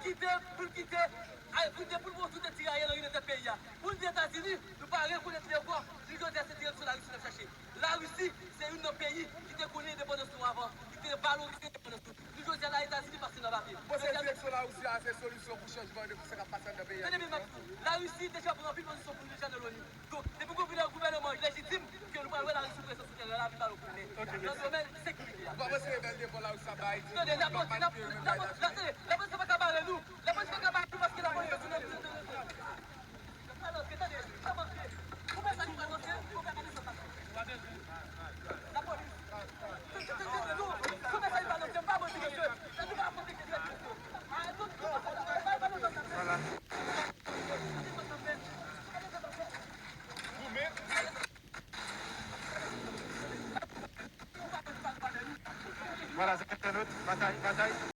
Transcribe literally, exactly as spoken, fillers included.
kite, pou l kite, ay, pou l te, pou l pran tout tiraye nan ri nan tèt peyi a. Pou l di Etazini, nou pa rekonèt li ankò. Jodi a, se direksyon Larisi n ap chache. Larisi, se youn nan peyi ki te konnen endepandans nou avan, ki te valorize endepandans nou. Jodi a la, Etazini pase nan papye. Ou panse direksyon Larisi a se solisyon pou chanjman de sa k ap pase anndan peyi a? Tande byen, m ap di w, Larisi deja pran anpil pozisyon pou nou deja nan loni. Donk, depi gon gouvènman lejitim, ke nou pral wè Larisi prezan sou teren an, lavi pa nou konnen. Nan domèn sekirite a. Ou pa panse rebèl devan Larisi ap bay Ayiti? Tande, lapolis, lapolis, tande, lapolis pa ka bare nou. Lapolis pa ka bare nou paske lapolis se sou nou. Vwala, zèk entènot, batay, batay.